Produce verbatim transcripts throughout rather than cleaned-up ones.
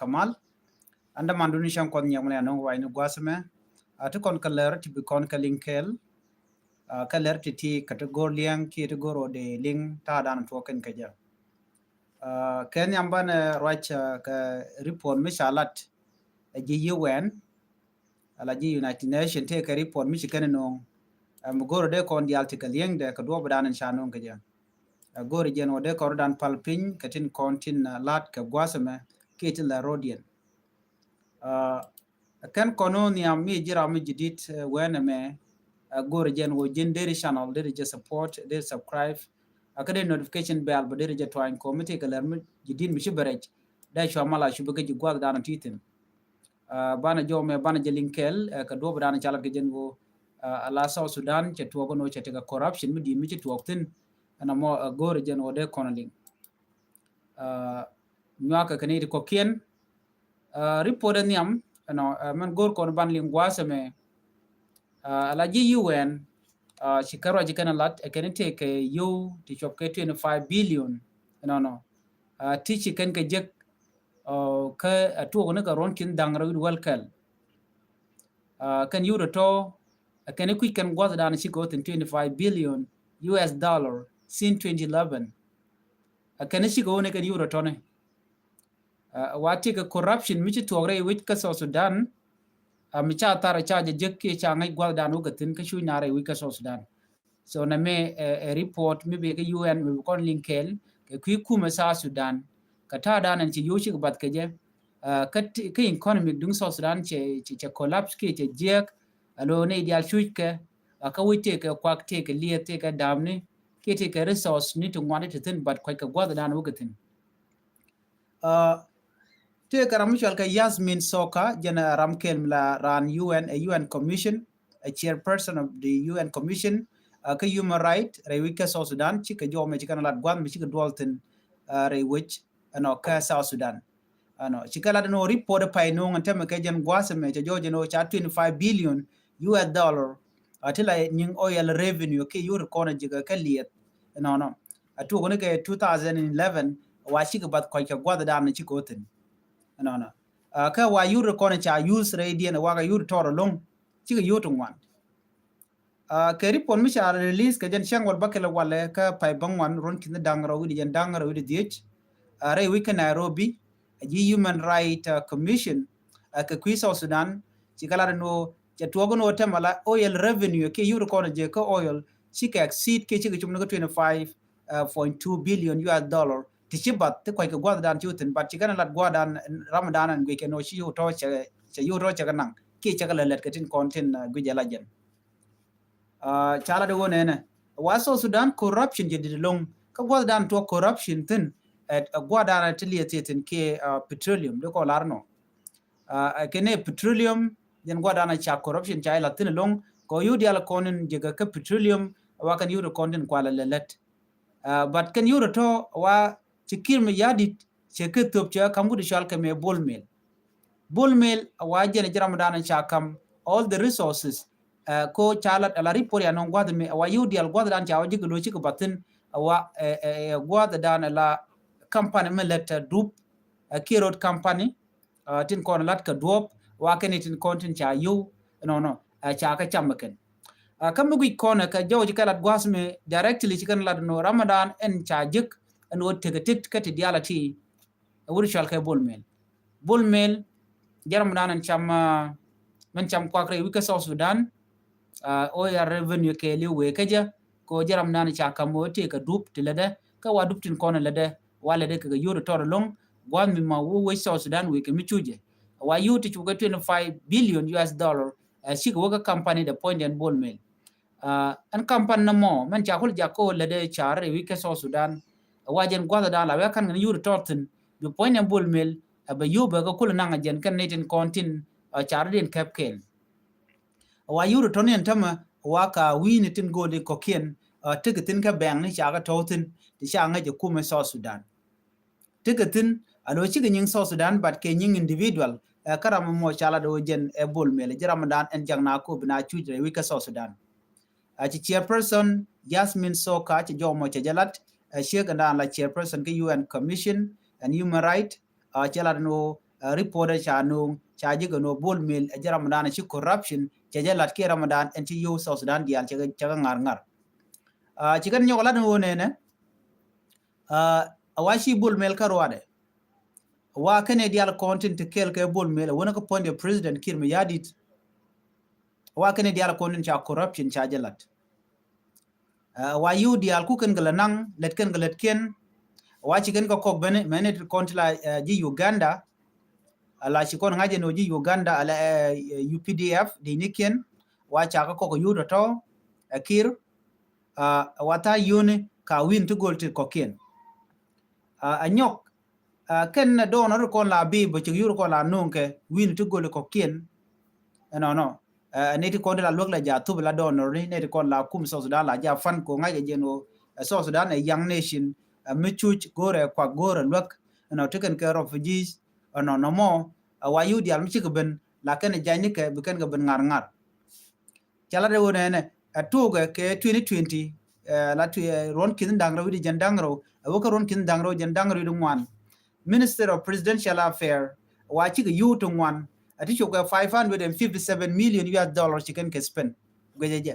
Kamal. An dämandun ni cäŋ Kuɔth Nyiɛk mi la nöŋ ruac ni gua̱a̱th ɛmɛ. A ti kɔn kɛ lɛr ti bi kɔn kɛ liŋ kɛɛl. A kɛ lɛr ti ti kɛ ti go̱r liɛŋ kiɛ ti go̱r ɣöö dee liŋ ta̱a̱dan tuɔɔk kɛn kɛ jɛ. A kɛ nhiam banɛ ruac kɛ report mi ca lat ɛ ji̱ U N, ala ji̱ United Nations tëë kɛ report mi ci kɛn nöŋ. Ɛ mi go̱r ɣöö dee kɔn diaal ti kɛ liŋdɛ kɛ duɔɔpdan in ca nöŋ kɛ jɛ. Ɛ go̱o̱ri jɛn wä dee kɔrdan pal piny kɛ tin kɔn tin lat kɛ gua̱a̱th ɛmɛ kiɛ tin la rodiɛn. Ɛ kɛn kɔn wä nhiam mi ji̱ ram mi ji̱ dit wɛn ɛmɛ. Ɛ go̱o̱ri jɛn wä ji̱n deri channel deri jɛ support deri subscribe. Ɛ kä deri notification bell bä deri jɛ tuany kɔ mi ti kɛ lɛr mi ji̱ dit mi ci bɛ rɛc. Dee cua mal a cupi kä ji̱ gua̱a̱th dan ti thin. Banɛ jɔw mɛ banɛ jɛ liŋ kɛɛl kɛ duɔp dan ca lat kɛ jɛn wä. Ala South Sudan cɛ tuɔk nɔ cɛ tekɛ corruption mi di̱i̱t mi ci tuɔk thin. Ɛn amɔ go̱o̱rɛ jɛn wä dee kɔn liŋ. Nyuakɛ kɛ ni ti kɔkiɛn. Report ɛ nhiam ɛnɔ mɛn go̱o̱r kɔn ban liŋ gua̱a̱th ɛmɛ. Ala ji̱ U N ci kɛ ruac kɛn lat ɛ kɛn tekɛ yio̱w ti cuɔp kɛ twenty five billion. Ɛnɔnɔ ti ci kɛn kɛ jek kä a tuɔk ni kɛ ruɔn kin da̱ŋ rɛw wi̱cdɛ wäl kɛl. Kɛn yio̱w tɔ̱tɔ̱ kɛn kui̱c kɛn gua̱th dan cikɛ wä thin twenty five billion U S dollar since twenty eleven. Kɛn cikɛ wä ni kɛn yio̱w tɔ̱tɔ̱ ni wa ti kɛ corruption mi ci tuɔk rɛy wi̱c kä South Sudan. Mi ca thar ca jɛ jek kiɛ ca ŋäc gua̱th dan wä kɛ thin kä cuc na rɛy wi̱c kä South Sudan. So nɛ mɛ ɛ report mi bɛ kä U N mi bi kɔn liŋ kɛɛl kɛ kui̱ kumɛ South Sudan. Kɛ ta̱a̱ dan ɛn ci yio̱w cikɛ bath kɛ jɛ kä economic duŋ South Sudan cɛ collapse kiɛ cɛ jiɛk. Alo ni diaal cuc kɛ kä wi̱c tëëkɛ kuak tëëkɛ lieth tëëkɛ da̱a̱pni kiɛ tëëkɛ resource ni ti ŋuani ti thi̱n, but kuac kɛ gua̱th dan wä kɛ thi̱n. Tëëkɛ ram mi cual kɛ Yasmin Soka jɛn ram kɛl mi la raan U N, ɛ U N Commission, ɛ chairperson of the U N Commission kä human right rɛy wi̱c kä South Sudan. Cikɛ jɔw mɛ cikɛ na lat gua̱th mi cikɛ duɔl thi̱n rɛy wi̱c ɛnɔ kä South Sudan. Ɛnɔ cikɛ lat ɛnɔ report pay no̱o̱ŋ ɛn tämɛ kɛ jɛn gua̱th mɛ cɛ jɔw jɛn ɔ ca twenty five billion U S dollar ti la nyiŋ oil revenue kiɛ yio̱w ti kɔn jikɛ kɛ lieth. Ɛnɔnɔ a tuɔk ni kɛ two thousand eleven wa cikɛ bath kɔc kɛ gua̱th dan cikɛ wä thi̱n. Ɛnɔnɔ kä wa yio̱w ti kɔn ca use rɛy diɛn wa kɛ yio̱w ti tɔɔr ɛlɔ̱ŋ cikɛ yio̱w ti ŋuan. Kɛ report mi ca release kɛ jɛn cäŋ wal bakɛl walɛ kä pay bäŋuan ruɔn ki̱n da̱ŋ rɛw wi̱cdɛ jɛn da̱ŋ rɛw wi̱cdɛ dhiec. Rɛy wi̱c kä Nairobi a ji̱ Human Right Commission kɛ kui̱ South Sudan cikɛ lat ɛn ɣöö cɛ tuɔɔk ɛn ɣöö tɛmɛ la oil revenue kiɛ yio̱w ti kɔn jɛ kä oil cikɛ exceed kiɛ cikɛ cum ni kä twenty five point two billion U S dollar ti ci bath ti kuac kɛ gua̱th dan ci wä thi̱n, but cikɛ na lat gua̱th dan ram dan ɛn guic kɛ nɔ ci yio̱w tɔ̱ cɛ yio̱w tɔ̱ cɛ kɛ naŋ kiɛ cɛ kɛ lɛ lɛt kɛ tin kɔn tin guic jɛ la jɛn. Ca lat di wä nɛnɛ wa South Sudan corruption jɛ dit ɛlɔ̱ŋ kä gua̱th dan tuɔk corruption thi̱n. Ɛ gua̱th dan ti lieth thi̱n kiɛ petroleum di kɔ lar nɔ. Kɛn ɛ petroleum jɛn gua̱th dan ca corruption ca ila thi̱n ɛlɔ̱ŋ kɔ yio̱w diaal kɔn in jɛ kɛ kä petroleum wa kɛn yio̱w ti kɔn tin kualɛ lɛ lɛt. But kɛn yio̱w tɔ̱ wa ci Kiir Mayardit cɛ kɛ thöp cɛ kam wut cual kɛ mɛ Bol Mel. Bol Mel a wa jɛn ji̱ ram dan ca kam all the resources. Ko ca lat ala report ya nɔŋ gua̱th mɛ a wa yio̱w diaal gua̱th dan ca wa jikɛ lo̱ cikɛ bathin a wa gua̱th dan ala company mɛ lɛt dup. Kiɛ road company tin kɔn lat kɛ duɔp wa kɛn tin kɔn tin ca yio̱w nɔnɔ ca kɛ cam kɛn. Kä mi guic kɔn kɛ jɔw ci kɛ lat gua̱th mɛ directly ci kɛn lat nɔ ram dan ɛn ca jik ɛn wä tekɛ tit kä ti diaal a ti. Ɛ wut cual kɛ Bol Mel. Bol Mel ji̱ ram dan ɛn cam mɛn cam kuak rɛy wi̱c kä South Sudan. Oil revenue kɛɛliw wee kä jɛ ko ji̱ ram dan ca kam wä tëëkɛ dup ti lätdɛ kä wa dup tin kɔn lätdɛ wa lätdɛ kɛ kɛ yio̱w ti tɔr ɛlɔ̱ŋ. Gua̱th mi ma wä wec South Sudan wee kɛ mi cucɛ wa yio̱w ti cukɛ twenty five billion U S dollar. Cikɛ wä kä company dɛ puɔ̱nydɛn Bol Mel. Ɛn company nɔmɔ mɛn ca kul jak kä lätdɛ car rɛy wi̱c kä South Sudan. Wa jɛn gua̱th dan la wee kan kɛn yio̱w ti tɔr thi̱n bi puɔ̱nydɛn Bol Mel. Ɛ bɛ yio̱w bɛ kä kul naŋ jɛn kɛn ni tin kɔn tin car diɛn kɛp kɛn. Wa yio̱w ti tɔr ni ɛn tämɛ wa ka wi̱i̱ni tin go̱o̱l in kɔ̱kiɛn. Tekɛ thi̱n kä bɛŋni ca kɛ tɔ̱w thi̱n ti ca ŋäc ɛ kumɛ South Sudan. Tekɛ thi̱n a lo̱ cikɛ nyiŋ South Sudan but kɛ nyiŋ individual. Kä ram mɔ ca lat wä jɛn ɛ Bol Mel ji̱ ram dan ɛn jak na kop na cuc rɛy wi̱c kä South Sudan. A ci chairperson Yasmin Soka ci jɔw mɔ cɛ jɛ lat ɛ ciek ɛn dan la chairperson kä U N Commission and Human Right. A cɛ lat ni wä Report ca no̱o̱ŋ ca ji̱ kɛ no̱o̱ŋ Bol Mel ɛ jɛ ram dan ci corruption cɛ jɛ lat kiɛ ram dan ɛn ci yio̱w South Sudan diaal cɛ kɛ ŋa̱r ŋa̱r. Ci kɛn nyɔk lat ni ɣöö nɛnɛ a wa ci Bol Mel kä ruadɛ. Wa kɛn i̱ diaal kɔn tin ti kɛɛl kɛ Bol Mel a wänä kä puɔ̱nydɛ President Kiir Mayardit. Wa kɛn i̱ diaal kɔn tin ca corruption ca jɛ lat. Wa yio̱w diaal ku kɛn kɛ lɛ naŋ lɛt kɛn kɛ lɛt kiɛn. Wa ci kɛn kɛ kɔk ben mɛn it kɔn ti la ji̱ Uganda. Ala ci kɔn ŋa̱c ɛn ɣöö ji̱ Uganda ala U P D F di ni kiɛn. Wa ca kɛ kɔk yio̱w tɔ̱tɔ̱ ɛ Kiir. Wa tha̱a̱ŋ yio̱wni ka wi̱n ti go̱l ti kɔ̱kiɛn. A nyɔk kɛn dɔɔnɔ ri kɔn la bi bä cik yio̱w ri kɔn la no̱o̱ŋ kɛ wi̱n ti go̱l ti kɔ̱kiɛn. Ɛnɔnɔ ni ti kɔn ti la luäk la ja thup la dɔɔnɔ ni ni ti kɔn la kum South Sudan la ja fan ko ŋa̱c kɛ jɛn ɣöö South Sudan ɛ young nation. Mi cuc go̱rɛ kuak go̱rɛ luäk ɛnɔ ti kɛn kɛ refugees ɛnɔ nɔmɔ. Wa yio̱w diaal mi cikɛ ben la kɛn jany ni kɛ bi kɛn kɛ ben ŋa̱r ŋa̱r. Ca lat ɛ ɣöö nɛnɛ ɛ tuukɛ kɛ twenty twenty la twi ruɔ̱n ki̱n da̱ŋ rɛw wi̱cdɛ jɛn da̱ŋ rɛw ɛ wä kä ruɔ̱n ki̱n da̱ŋ rɛw jɛn da̱ŋ rɛw wi̱cdɛ ŋuan. Minister of Presidential Affair wa cikɛ yio̱w ti ŋuan ɛ ti cukɛ five hundred and fifty seven million U S dollar ci kɛn kɛ spend. Guecɛ jɛ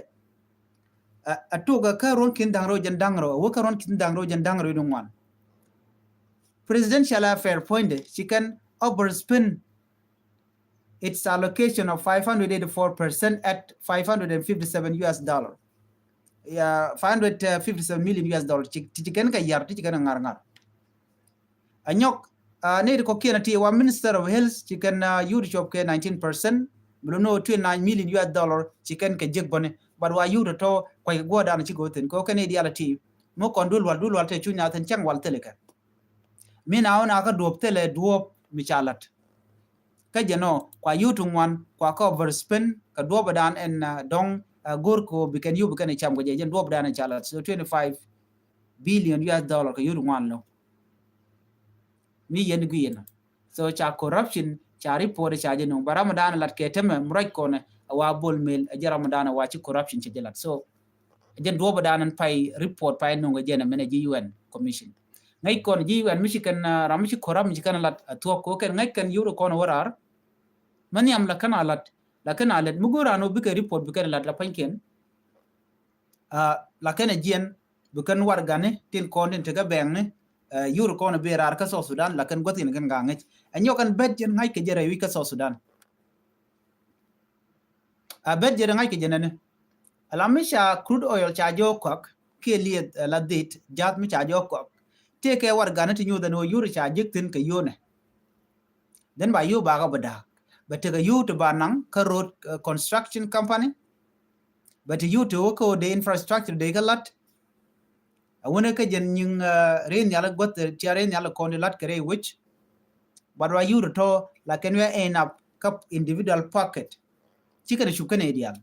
ɛ tuukɛ kä ruɔ̱n ki̱n da̱ŋ rɛw jɛn da̱ŋ rɛw ɛ wä kä ruɔ̱n ki̱n da̱ŋ rɛw jɛn da̱ŋ rɛw wi̱cdɛ ŋuan. Presidential Affair puɔ̱nydɛ ci kɛn overspend its allocation of five hundred eighty-four percent at five hundred and fifty-seven U S dollar. Ya five hundred fifty-seven million U S dollar ci ci kɛn kɛ yar ti ci kɛn kɛ ŋa̱r ŋa̱r. A nyɔk ni ti kɔ̱kiɛn a ti wa Minister of Health ci kɛn yio̱w ti cop kɛ nineteen percent. Bi lo no twenty-nine million U S dollar ci kɛn kɛ jek bäni. But wa yio̱w tɔ̱tɔ̱ kuac kɛ guɔ̱ɔ̱r dan ci go̱o̱thin kɛ kɛn i̱ diaal a ti mi kɔn duël wal duël wal te cu nyaathin cäŋ wal thilɛ kɛ. Mi na wä na kä duɔ̱ɔ̱p thilɛ duɔ̱ɔ̱p mi ca lat. Kä jɛ nɔ kua yio̱w ti ŋuan kua kä overspend kɛ duɔ̱ɔ̱p dan ɛn dɔ̱ŋ go̱r ko bi kɛn yio̱w bi kɛn cam kɛ jɛ jɛn duɔ̱ɔ̱p dan ɛn ca lat so twenty five billion U S dollar kɛ yio̱w ti ŋuan lo. Mi yɛn gui̱i̱n so ca corruption ca report ca jɛ nuŋ ba ram dan lat kɛ temɛ murɔc kɔnɛ a wa Bol Mel a jɛ ram dan a wa ci corruption ca jɛ lat so. Jɛn duɔ̱ɔ̱p dan pay report pay nuŋ jɛn a mɛn a ji̱ U N commission. Ŋäc kɔn ji̱ U N mi ci kɛn ram mi ci kɔn ram mi ci kɛn lat a thuɔ̱k ko kɛn ŋäc kɛn yio̱w ri kɔn wä raar. Mɛ nhiam la kɛn a lat la kɛn a lɛt mi go̱o̱r an wä bikɛ report bikɛn lat la pa̱nykiɛn. La kɛn a jiɛn bikɛn wargani tin kɔn tin tekɛ bɛŋni. Yio̱w ri kɔn bi raar kä South Sudan la kɛn gua̱thiɛn kɛn ka ŋäc a nyɔk kɛn bɛt jɛn ŋa̱c kɛ jɛ rɛy wi̱c kä South Sudan. A bɛt jɛ ri ŋa̱c kɛ jɛ nɛni. Ala mi ca crude oil ca jɛ wä kɔak kiɛ lieth la dhit jath mi ca jɛ wä kɔak. Tëë kɛ wargani ti nyuuth ɛn wä yio̱w ti ca jek thi̱n kɛ yio̱wnɛ. Then ba yio̱w ba kä bä da̱a̱k bɛ tekɛ yio̱w ti ba naŋ kä road construction company. Bɛ ti yio̱w ti wä kä wä dee infrastructure dee kä lat. A wunɛ kä jɛn nyiŋ rin nhial guäth tia rin nhial kɔn di lat kɛ rɛy wec. But wa yio̱w ti tɔ la kɛn wi̱i̱ end up kä individual pocket. Ci kɛn cuk kɛn idial.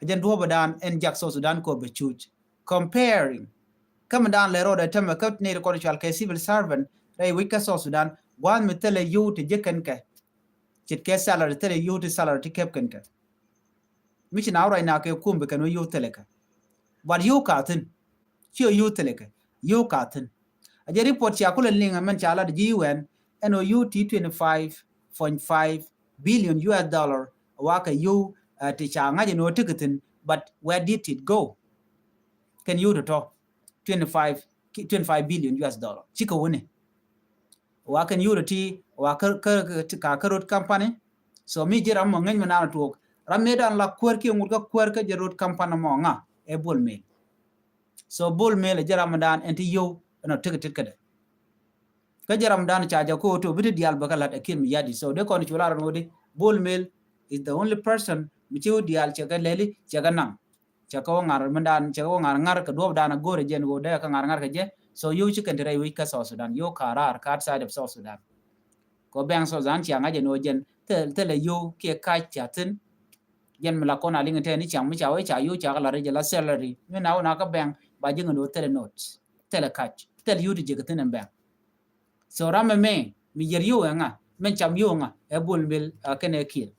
A jɛn duɔ̱ɔ̱p dan ɛn jak South Sudan kɔ bɛ cuc. Comparing kä mi dan lɛ rɔɔdɛ tämɛ kä nɛy ti kɔn cual kɛ civil servant rɛy wec kä South Sudan gua̱a̱th mi thilɛ yio̱w ti jek kɛn kɛ. Ce̱tkɛ salary thilɛ yio̱w ti salary ti kɛp kɛn kɛ. Mi ci na wä ruac na kɛ kum bi kɛn wä yio̱w thilɛ kɛ. But yio̱w ka thi̱n. Ci ɔ yio̱w thilɛ kɛ yio̱w ka thi̱n. A jɛ report cia kulɛ liŋ a mɛn ca lat ji̱ U N ɛn ɔ yio̱w ti twenty five point five billion U S dollar. Wa kɛ yio̱w ti ca ŋa̱c ɛn ɔ ti kɛ thi̱n. But where did it go? Kɛn yio̱w ti tɔ twenty five twenty five billion U S dollar cikɛ wuni. Wa kɛn yio̱w ti wa kä kä kä road company. So mi ji̱ ram mɔ ŋäc mi naan tuɔɔk ram mi dan la kuäär kiɛ ŋut kä kuäär kä jɛ road company mɔ ŋa ɛ Bol Mel. So Bol Mel ɛ jɛ ram mi dan ɛn ti yio̱w ɛn ɔ tek tek kädɛ. Kä jɛ ram dan ca jɛ ko to bi ti dial bä kä lat ɛ Kiir Mayardit so de kɔn cu la ran wä di Bol Mel is the only person mi ci wä dial cɛ kɛ lɛli cɛ kɛ naŋ. Cɛ kɛ wä ŋa̱r mindan cɛ kɛ wä ŋa̱r ŋa̱r kɛ duɔ̱ɔ̱p dan a go̱o̱rɛ jɛn wä dee kɛ ŋa̱r ŋa̱r kɛ jɛ. So yio̱w ci kɛn ti rɛy wec kä South Sudan yio̱w ka raar kä outside of South Sudan. Kɛ wä bɛŋ South Sudan cia ŋa̱c jɛn wä jɛn thilɛ yio̱w kiɛ kac cia thi̱n. Jɛn mi la kɔn a liŋ tɛn ni ciaŋ mi ca wä ca yio̱w ca kɛ la rɛy jɛ la salary mi na wä na kä bɛŋ ba ji̱ ŋän wä thilɛ note thilɛ kac thilɛ yio̱w ti jɛ kɛ thi̱n ɛn bɛŋ. So ram mɛ mɛ mi yɛr yio̱w ɛŋa mɛ cam yio̱w ɛŋa ɛ Bol Mel kɛnɛ Kiir.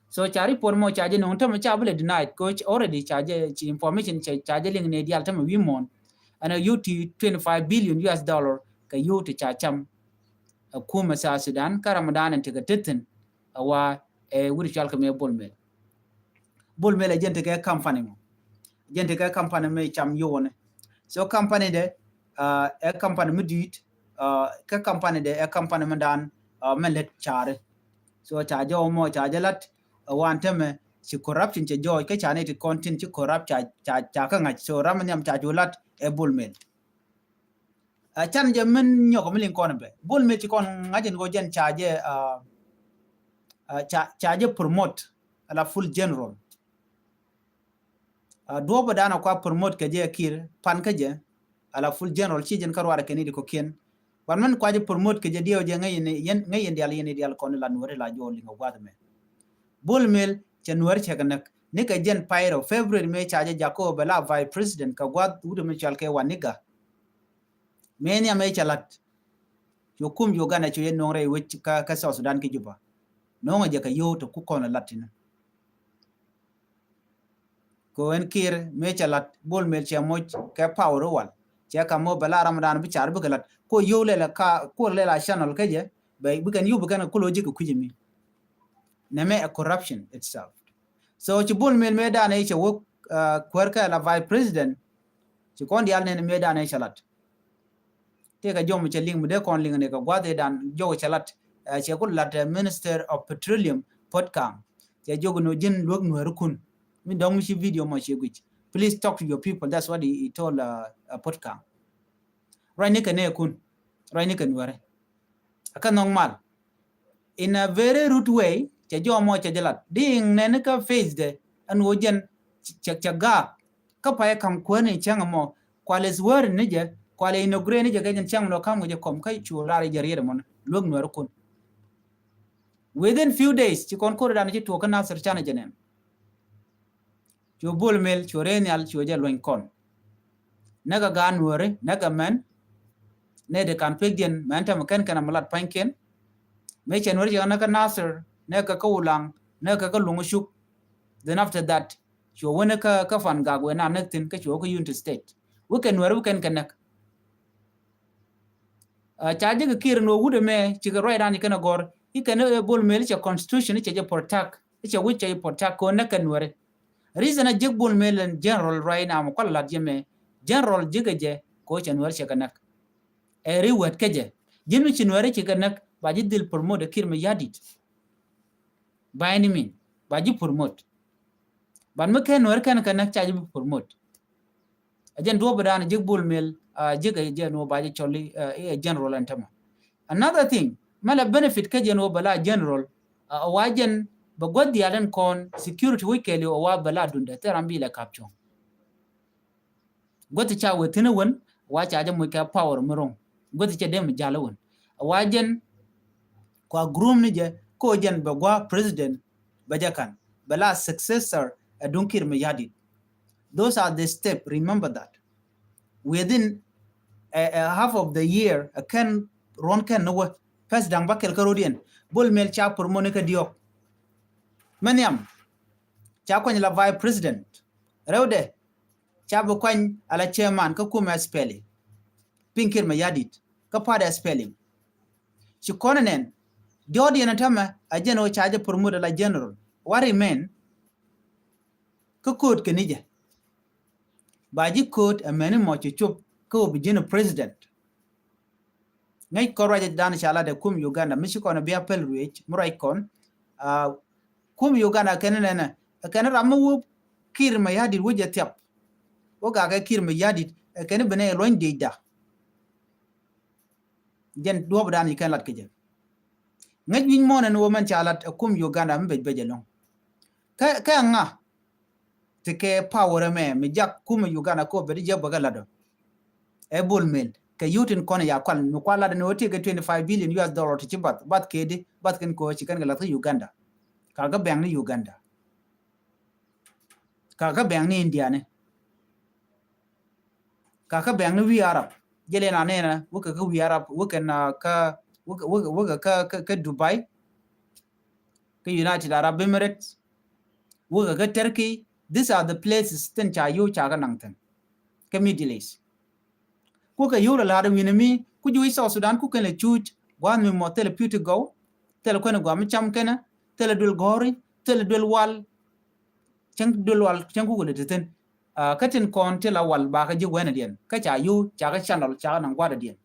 So ca report mɔ ca jɛ no̱o̱ŋ tämɛ ca bi lɛ denied ko already ca jɛ ci information ca jɛ liŋ ni dial tämɛ wi̱i̱ muɔ̱ɔ̱n. Ɛn ɛ yio̱w ti twenty five billion U S dollar kɛ yio̱w ti ca cam. ɛ kumɛ South Sudan kä Ramadan in tekɛ tethin ɛ wa ɛ wut cɔal kɛ mɛ Bol Mel. Bol Mel ɛ jɛn tekɛ company mɔ. Jɛn tekɛ company mɛ cam yowone. So company de ɛ company mi di̱i̱t kä company de ɛ company mi dan mɛ lät caari. So ca jɛ wä mɔ ca jɛ lat ɛ wan tämɛ ci corruption cɛ jɔɔc kä ca ni ti kɔn tin ci corrupt ca ca ca kä ŋa̱c. So ram mi nhiam ca cu lat ɛ Bol Mel. Ɛ can jɛ min nyɔk mi liŋ kɔn bɛ Bol Mel ci kɔn ŋa̱c in kɔ jɛn ca jɛ ca ca jɛ promote ala full general. Duɔpɛ dan a kua promote kɛ jɛ Kiir pan kä jɛ ala full general ci jɛn kä ruarɛ kɛ ni di kɔ kiɛn. Wan min kua jɛ promote kɛ jɛ diɛw jɛ ŋäc yɛn dial yɛn dial kɔn la nuɔri la jɔ liŋ a guath mɛ. Bol Mel cɛ nuɔri cɛ kɛ näk ni kɛ jɛn pairo February mɛ ca jɛ jakɔ bɛ la vice president kɛ guath wut mi cɔal kɛ Waniga. Mëë nhiam ëë cɛ la̱t. Cu kum Uganda cu yɛ no̱o̱ŋ rɛy wec kä, kä South Sudan ki Juba. No̱o̱ŋ a jɛ kɛ yio̱w tɔ ku kɔn a la̱t tinä. Kɛ ɣän Kiir mëë cɛ la̱t Bol Mel cɛ moc kɛ power wal. Cɛ kam mɔ bɛ la Ramadan bi car bikɛ la̱t. Ko yio̱w lɛl a ka, ko lɛl a channel kä jɛ. Bɛ bikɛn yio̱w bikɛn a kulo ji̱ kɛ kui̱c mi. Nɛmɛ a corruption itself. So ci Bol Mel mëë dan ëë cɛ wä kuäär kɛ la vice president. Ci kɔn diaal nɛn mëë dan ëë cɛ la̱t. Tëëkɛ jɔm cɛ liŋ mi dee kɔn liŋ ni kɛ gua̱th ëë dan jɔk cɛ lat. Cɛ ku lat Minister of Petroleum Potkaŋ. Cɛ jɔk ni ji̱n luäk nuäärikun. Mi dɔ̱ŋ mi ci video mɔ cɛ guic. Please talk to your people. That's what he, he told Potkaŋ. Ruacni kɛ nɛɛkun. Ruacni kɛ nuäärɛ. A kä nhɔk mal. In a very rude way, cɛ jɔmɔ cɛ jɛ lat. Diŋ nɛn kä face de ɛn ɣöö jɛn cɛ, cɛ gaak. Kä payɛ ka̱m kuäär ni cäŋ ɛmɔ kual is wääri ni jɛ kual inaugurate ni jɛ kɛ jɛn cäŋ lɔ ka̱m kɛ jɛ kɔm kä cu rar jɛ riet ɛmɔ ni luäk nuäärikun. Within few days ci kɔn ko̱ri dan ci tuɔɔk kä Nasir canɛ jɛ nɛn. Cu Bol Mel cu rɛy nhial cu jɛ luny kɔn. Näkɛ gaat nuääri näkɛ mɛn. Nɛ di kan pek diɛn mɛn tämɛ kɛn kɛn a mi lat pa̱nykiɛn. Mëë cɛ nuääri cɛ näkɛ Nasir näkɛ kä Ulaŋ näkɛ kä Luŋ Cuk. Then after that cu wä ni kä, kä Fangak wee na näk thi̱n kä cu wä kä Unity State. Wä kɛ nuääri wä kɛn kɛ näk. Ca jek kɛ Kiir ni wä wut ɛmɛ cikɛ ruac dan ci kɛn a gɔr. I̱ kɛn ɛ Bol Mel i̱ cɛ constitution i̱ cɛ jɛ protect i̱ cɛ wi̱c cɛ jɛ protect kɛ wä näk kɛ nuääri. Reason a jek Bol Mel ɛn general right now mɛ kual lat jɛ mɛ general jek ɛ jɛ kɛ wä cɛ nuääri cɛ kɛ näk. Ɛ ri wät kä jɛ ji̱n mi ci nuääri cɛ kɛ näk ba ji̱ dhil promote ɛ Kiir mɛ ya̱dit. By any mean ba ji̱ promote. But mi kɛn nuääri kɛn kɛ näk ca ji̱ bi promote. A jɛn duɔ̱p dan jek Bol Mel a jek a jɛn wä ba jɛ cɔl i̱ ɛ general ɛn tämɛ. Another thing mɛ la benefit kä jɛn wä bɛ la general a wa jɛn bɛ gua̱th diaal ɛn kɔn security wi̱c kɛɛliw a wa bɛ la dundɛ thil ram bi lɛ kap cuɔ̱ŋ. Gua̱th ca wee thi̱n wän wa ca jɛ muc kɛ power mi ro̱ŋ gua̱th ca dem jal wän a wa jɛn kua groom ni jɛ ko jɛn bɛ gua president bɛ jɛ kan bɛ la successor ɛ duŋ Kiir mɛ ya̱dit. Those are the step, remember that. Within a, a half of the year a kɛn ruɔn kɛn ni wä pɛs daŋ ba kɛl kä rodiɛn Bol Mel ca promote ni kä diɔk. Mɛ nhiam ca kuany la vice president rɛwdɛ ca bi kuany ala chairman kä kumɛ SPLA. Piŋ Kiir mɛ ya̱dit kä party SPLA. Ci kɔn nɛn diɔt yɛn tämɛ a jɛn wä ca jɛ promote ala general. What remain kä ko̱o̱t kɛ ni jɛ ba ji̱ ko̱o̱t ɛ mɛni mɔ ci cop kä wä bi ji̱n president. Ŋäc kɔn ruac dan ca lat ɛ kum Uganda mi ci kɔn bia pɛl ruëëc mi ruac kɔn. Kum Uganda kɛn nɛnɛ ɛ kɛn ram mi wä Kiir mɛ ya̱dit wä jɛ thiap. Wä gakɛ Kiir mɛ ya̱dit ɛ kɛn bi nɛ luɔ̱ny diecda. Jɛn duɔ̱p dan ci kɛn lat kɛ jɛ. Ŋäc wi̱ny mɔnɛ ni wä mɛn ca lat ɛ kum Uganda mi bec bec ɛlɔ̱ŋ. Kɛ, kɛ ŋa ti kɛ power ɛmɛ mi jak kum Uganda ko bɛ di jɛ bɛ kɛ lat ɔ. Ɛ Bol Mel kɛ yutin kɔn ya kual mi kual lat ni wä ti kɛ twenty five billion US dollar ti ci bath, bath kɛ di, bath kɛn ko ci kɛn kɛ lat kä Uganda. Ka kɛ bɛŋ ni Uganda. Ka kɛ bɛŋ ni India ni. Ka kä bɛŋni wi̱i̱ Arab jɛ lɛ na nɛnɛ wä kɛ kä wi̱i̱ Arab wä kɛ na kä wä kɛ wä kɛ kä kä Dubai kä United Arab Emirates wä kɛ kä Turkey. These are the places tin ca yo̱o̱ ca kä naŋ thin kä Middle East. Ku kɛ yo̱o̱ lɛ la̱r wi̱nɛ mi ku juuc South Sudan ku kɛn lɛ cuuc gua̱a̱th mi mɔ thilɛ pi̱w ti gɔw, thilɛ kuɛn gua̱a̱th mi cam kɛnɛ, thilɛ duel gɔ̱ri, thilɛ duel wal. Cäŋ duel wal cäŋ kukɛ lɛ ti thi̱n. Kä tin kɔn ti la wal bakä ji̱ wɛnɛ diɛn kä ca yio̱w, ca kä channel, ca kä naŋ gua̱a̱dɛ diɛn.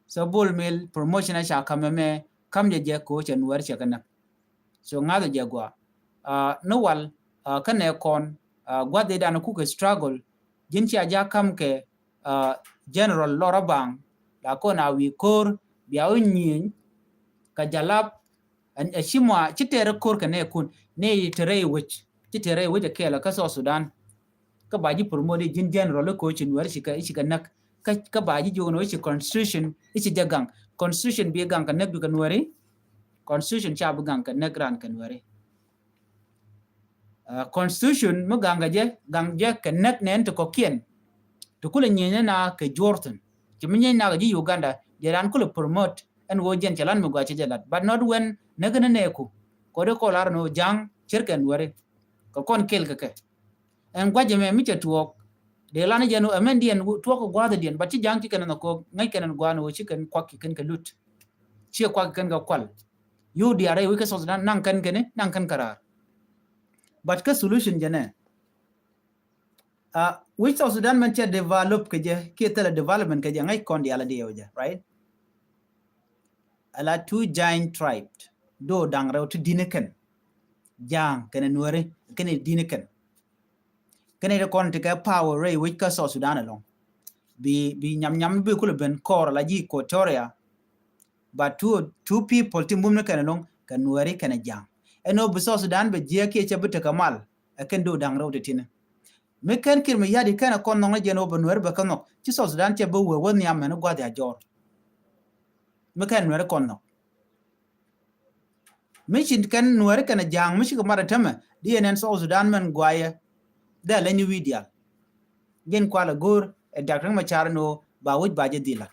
So Bol Mel promotion a ca kamɛ mɛ, kam jɛ jɛ ko cɛ Nuɛr cɛ kɛ näk. So ŋa̱th jɛ gua ni wal kä nɛ kɔn gua̱th idan kukɛ struggle. Ji̱n cia ja kam kɛ General Lɔra Baŋ la kɔn a wi̱i̱ ko̱r bia wä nyieny ka jalap. Ɛ ci mɔ ci tɛɛrɛ ko̱r kɛ nɛ kun ni tɛɛrɛ iwec, ci tɛɛrɛ iwec ɛ kɛɛl kä South Sudan. Kä ba ji̱ promote ji̱n general i̱ ko̱ ci Nuɛri ci kɛ, ci kɛ näk. Kä, kä ba ji̱ jiök ni wä ci constitution i̱ ci jɛ gaŋ. Constitution bi gaŋ kɛ näk du kɛ Nuɛri. Constitution ca bi gaŋ kɛ näk ran kɛ Nuɛri. Constitution mi gaŋ kɛ jɛ, gaŋ jɛ kɛ näk nɛn ti kɔkiɛn. Ti kulɛ nyieny na kɛ juɔr thin. Ci mi nyieny na kɛ ji̱ Uganda, diɛ ran kulɛ promote ɛn wä jɛn cɛ lan mi gua cɛ jɛ lat. But not when näk ni nɛɛku. Kodi kɔ lar ni wä jaŋ cir kɛ Nuɛri. Kɛ kɔn kel kɛ kɛ. Ɛn gua̱c ɛmɛ mi cɛ tuɔɔk. Dee lan jɛn ɛmɛn diɛn tuɔɔk kɛ gua̱a̱th diɛn, but ci ja̱ŋ ci kɛn ɛn kɔk ŋäc kɛn ɛn gua̱a̱n wä ci kɛn kuak ki kɛn kɛ lut. Ci kuak ki kɛn kɛ kual. Yio̱w diaal rɛy wec kä South Sudan naŋ kɛn kɛn naŋ kɛn kɛ raar. But kä solution jɛ nɛ. Wec South Sudan mɛn cɛ develop kɛ jɛ kiɛ thilɛ development kɛ jɛ ŋäc kɔn diaal a diɛw jɛ, right? Ala two giant tribe. Do̱ da̱ŋ rɛw ti di̱n kɛn. Ja̱a̱ŋ kɛn Nuɛri kɛn di̱n kɛn. Kɛn ri kɔn ti kɛ power rɛy wec kä South Sudan alɔŋ. Bi, bi nyam nyam bi kulɛ ben kɔr ala ji̱ Equatoria. But two, two people ti mum ni kɛn alɔŋ kɛ Nuɛri kɛn Ja̱a̱ŋ. Ɛn ɔ bi South Sudan bɛ jiɛ kiɛ cɛ bi tekɛ mal. Ɛ kɛn do̱ da̱ŋ rɛw ti tin. Mi kɛn Kiir Mayardit kɛn kɔn nhɔk ni jɛn wä bɛ Nuɛri bɛ kä nhɔk ci South Sudan cɛ bä wee wä nhiam mɛn gua̱th ya jɔr. Mi kɛn Nuɛri kɔn nhɔk. Mi ci kɛn Nuɛri kɛn Ja̱a̱ŋ mi ci kɛ mat ɛ tämɛ di ɛn ɛn South Sudan mɛn guayɛ. Dee lɛ nyi wi̱i̱ diaal. Jɛn kualɛ go̱o̱r ɛ Doctor Riek Machar ni wä ba wec ba jɛ dhil lat.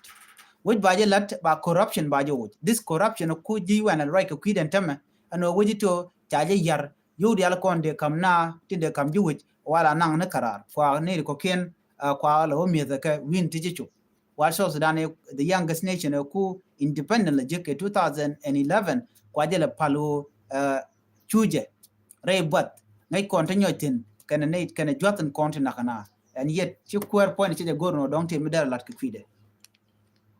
Wec ba jɛ lat ba corruption ba jɛ woc. This corruption ku ji̱ wɛn ɛ ruac kɛ kui̱dɛn tämɛ ɛn wä wec ito ca jɛ yar. Yio̱w diaal kɔn dee kam na tin dee kam ji̱ wec wala naŋ ni karar kua ni ri kɔkiɛn. Kua la wä mi̱eth kɛ wi̱n ti ji̱ cuk. Wal South Sudan, the youngest nation, ku independent la jek kɛ two thousand and eleven kua jɛ la pal wä cujɛ rɛy buath ŋäc kɔn ti nyɔc thin kɛnɛ ni kɛnɛ juath in kɔn ti nak na. And yet ci kuɛɛr point ci jɛ go̱r nɔ dɔŋ ti mi dɛr lat kɛ kui̱dɛ.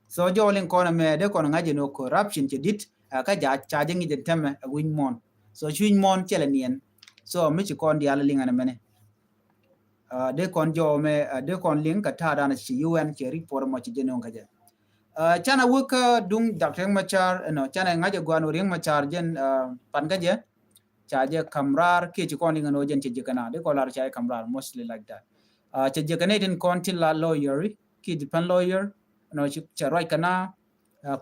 So jɔɔl in kɔn ɛmɛ dee kɔn ŋa̱c jɛ nɔ corruption cɛ dit kä ja ca jɛ ŋi̱c jɛ tɛmɛ ɛ wi̱ny muɔ̱ɔ̱n. So ci wi̱ny muɔ̱ɔ̱n cɛ lɛ niɛn. So mi ci kɔn diaal liŋ ɛn ɛmɛni. Dee kɔn jɔw mɛ dee kɔn liŋ kɛ ta̱a̱ dan ci U N cɛ report mɔ ci jɛ no̱o̱ŋ kɛ jɛ. Canɛ wä kä duŋ Doctor Riek Machar ɛnɔ canɛ ŋa̱c ɛ gua̱n wä Riek Machar jɛn pan kä jɛ. Ca jɛ kam raar kiɛ ci kɔn liŋ ɛn wä jɛn cɛ ji̱ kɛ na dee kɔn lar ca jɛ kam raar mostly like that. Cɛ ji̱ kɛ nɛ tin kɔn ti la lawyer kiɛ defense lawyer ɛnɔ cɛ ruac kɛ na.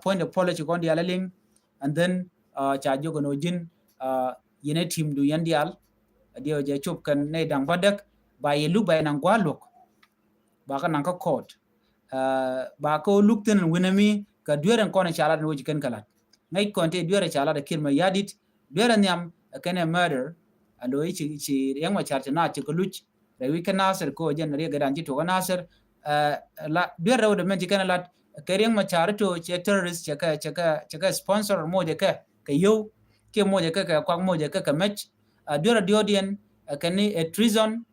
Point of policy kɔn diaal liŋ. And then ca jiök ɛn wä ji̱n yɛn ɛ team du yɛn diaal. Diɛw jɛ cop kɛn nɛ da̱ŋ bädäk ba yɛ luk ba yɛ naŋ gua̱a̱ luɔk. Ba kä naŋ kä court ba kä luk thin wi̱nɛ mi kɛ dueer ɛn kɔn ca lat ɛn wä ji̱ kɛn kɛ lat. Ŋäc kɔn ti dueer ca lat ɛ Kiir Mayardit dueer ɛ nhiam ɛ kɛn ɛ murder. Alo i̱ ci Riek Machar ci na ci kɛ luc. Rɛ wi̱c kä Nasir ko jɛn Riek Gadan ci tuɔk kä Nasir. La duer rɛw de mɛn ci kɛn lat kɛ Riek Machar to cɛ terrorist cɛ kɛ cɛ kɛ cɛ kɛ sponsor mocɛ kɛ kɛ yow kiɛ mocɛ kɛ kɛ kuak mocɛ kɛ kɛ mɛc. Duer rɛ diɔdiɛn kɛ ni ɛ treason.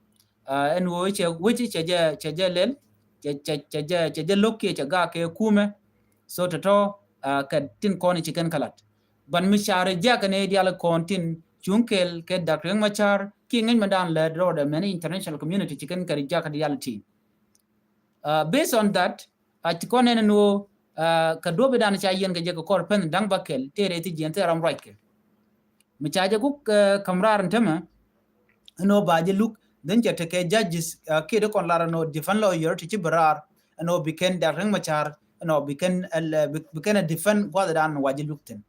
Ɛn woo cɛ wi̱c cɛ jɛ cɛ jɛ lɛl cɛ cɛ cɛ jɛ cɛ jɛ lo̱k kiɛ cɛ gak kɛ kumɛ. So tɔtɔ kɛ tin kɔn ci kɛn kɛ lat. Ban mi car jiak ni dial kɔn tin cuŋ kɛl kɛ Doctor Riek Machar ki ŋäc mɛ dan lɛ rɔɔdɛ mɛn international community ci kɛn kɛ jiak dial ti. Based on that a ci kɔn ɛn ni woo kɛ duɔp idan ca yɛn kɛ jɛ kɛ kɔr pɛn daŋ ba kɛl tëë rɛy thi jiɛn thil ram ruac kɛ. Mi ca jɛ kuk kam raar ni tämɛ ɛn woo ba jɛ luk dhin cɛ tekɛ judges kiɛ di kɔn lar ɛn woo defense lawyer ti ci bi raar ɛn woo bi kɛn Doctor Riek Machar ɛn woo bi kɛn bi kɛn ɛ defend gua̱th idan wa jɛ luk thin.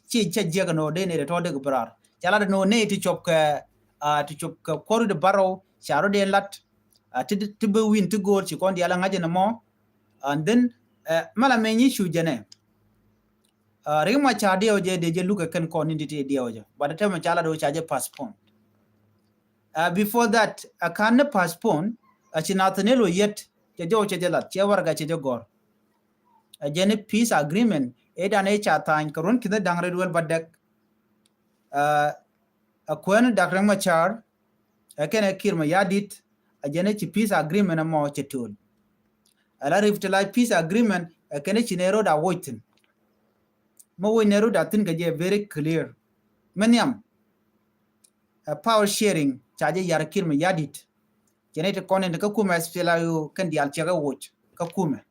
Ci cɛ jiɛk ɛn ɣöö dee nɛy ti tɔ̱ dee kɛ bi raar ca lat ɛn ɣöö nɛy ti cop kɛ ti cop kɛ kuɔr wi̱cdɛ bärɔw ca rɔ dee lat. Ti bi wi̱n ti go̱o̱r ci kɔn diaal ɛ ŋa̱c ɛn ɛmɔ. And then mɛ la mɛ nyi cu jɛnɛ. Riek Machar diɛw jɛ dee jɛ luk ɛ kɛn kɔn ni ti ti diɛw jɛ but tɛmɛ ca lat ɣöö ca jɛ postpone. Before that a kan ni postpone a ci Nathaniel Oyet cɛ jɔw cɛ jɛ lat cɛ warɛga cɛ jɛ gɔr. Ɛ jɛn i̱ peace agreement ëë dan ëë ca tha̱a̱ny kɛ ruɔ̱n ki̱n da̱ŋ rɛw wäl bädäk. Ɛ kuäär ni Dak Riek Machar ɛ kɛnɛ Kiir Mayardit, ɛ jɛn i̱ ci peace agreement ɛmɔ cɛ töl. Ɛ la revitalize peace agreement ɛ kɛnɛ ci nɛ road a woc thi̱n. Mɛ woc nɛ road a thi̱n kɛ jɛ very clear. Mɛ nhiam ɛ power sharing ca jɛ yar Kiir Mayardit. Cɛ ni ti kɔn in kä kumɛ S P L A I O kɛn diaal cɛ kɛ woc kä kumɛ.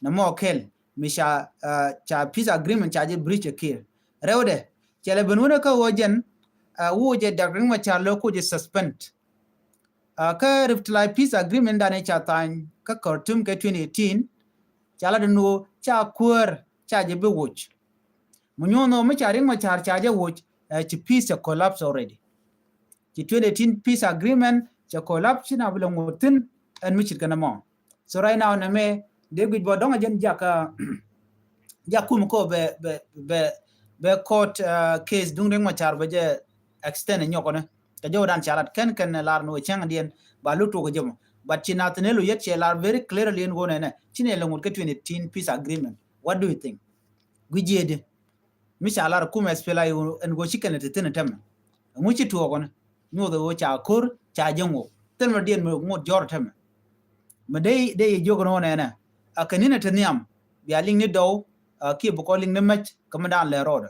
Nɛ mɔ kɛl mi ca, ca peace agreement ca jɛ breach ɛ Kiir. Rɛwdɛ cɛ lɛ ben wunɛ kä wä jɛn, wä jɛ Dak Riek Machar lɛ ku jɛ suspend. Kä revitalize peace agreement danɛ ca tha̱a̱ny kä Khartoum kɛ twenty eighteen, ca la den wä ca kuäär ca jɛ bi woc. Mi nyuɔ̱n wä mi ca Riek Machar ca jɛ woc, ci peace cɛ collapse already. Ci twenty eighteen peace agreement cɛ collapse, ci na bi lɛ ŋot thi̱n ɛn mi cit kɛn ɛmɔ. So right now nɛ mɛ dee guic bɔ dɔ̱ŋ a jɛn jak, jak kum kɔ bɛ, bɛ, bɛ, bɛ court case duŋ Riek Machar bɛ jɛ extend nyɔkɔnɛ. Kɛ jɔw dan ca lat kɛn kɛn lar ni wä cäŋ diɛn ba lu tuɔk jɛ mɔ. But ci Nathaniel Oyet cɛ lar very clearly in wä nɛnɛ ci nɛ lɛ ŋot kɛ twenty eighteen peace agreement. What do you think? Guic jiɛ di mi ca lar kum S P L A I O ɛn go̱ ci kɛn ti thin tɛmɛ. Ŋu ci tuɔɔk ɔn nyuɔth ɣöö ca ko̱r ca jɛ ŋuɔk thil mɛ diɛn mɛ ŋot jɔr tɛmɛ. Mɛ dee dee yɛ jiök ɛn ɣöö nɛnɛ a kɛ ninɛ ti nhiam bia liŋ ni dɔw, kiɛ bi kɔ liŋ ni mɛc kɛ mi daan lɛ rɔɔdɛ.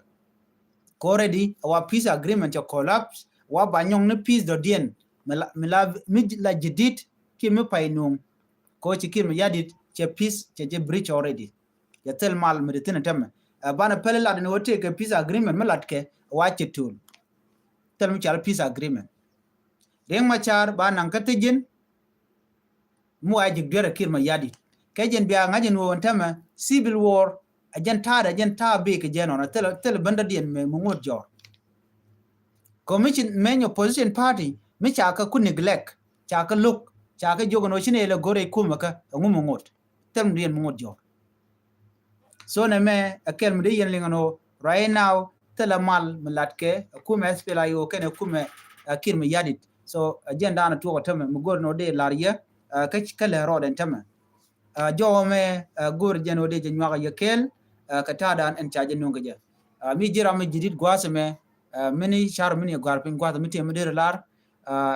Kɛ already a wa peace agreement cɛ collapse, wa ba nyɔŋ ni peace dɔ̱diɛn mi la, mi la, mi la jidit kiɛ mi pay nuŋ. Kɛ ɣöö ci Kiir Mayardit cɛ peace cɛ jɛ breach already. Cɛ thil mal mi ti thin tɛmɛ. Banɛ pɛl lat ni wä tëëkɛ peace agreement mi latkɛ wa cɛ töl. Thil mi cal peace agreement. Riek Machar ba naŋ kä thi̱ji̱n mi wa ji̱ duer ɛ Kiir Mayardit. Kɛ jɛn bia ŋa̱c in wä wän tɛmɛ civil war. A jɛn ta̱a̱ dɛ jɛn ta̱a̱ bik kɛ jɛn ɔn a thil, thil bändä diɛn mi ŋot jɔr. Commission main opposition party mi ca kä ku neglect, ca kä look, ca kä jiök ɛn ɣöö ci nɛ lɛ go̱r ɛ kumɛ kä ɛŋu mi ŋot. Thil mi diɛn mi ŋot jɔr. So nɛ mɛ ɛ kɛl mi dee yɛn liŋ ɛn ɣöö right now thilɛ mal mi latkɛ ɛ kumɛ S P L A I O kɛnɛ kumɛ Kiir Mayardit. So ɛ jɛn daanɛ tuɔk ɛ tämɛ mi go̱r ɛn ɣöö dee lar yɛ kä, kä lɛ rɔɔdɛ ɛn tämɛ. Jɔwä mɛ go̱r jɛn ɣöö dee jɛ nyuak yɛ kɛɛl kɛ ta̱a̱dan ɛn ca jɛ nuŋ kɛ jɛ. Mi ji̱ ram mi ji̱ dit gua̱a̱th mɛ, mini car mini gua̱a̱r piny gua̱a̱th mi tiɛm mi dee ri lar,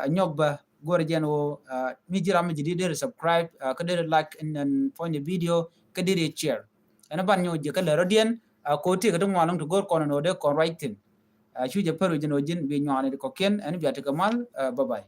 nyɔk bä go̱r jɛn ɣöö mi ji̱ ram mi ji̱ dit dee ri subscribe kä dee ri like ɛn puɔ̱ny video kä dee ri share. Ɛn ban nyɔk jɛ kä lɛ rɔ̱diɛn ko tëëk ti ŋuan lɔŋ ti go̱r kɔn ɛn ɣöö dee kɔn ruac thi̱n. Cu jɛ pär wi̱c jɛn ɣöö ji̱n bi nyuak ni ti kɔ̱kiɛn ɛn bia ti kɛ mal. Bye bye.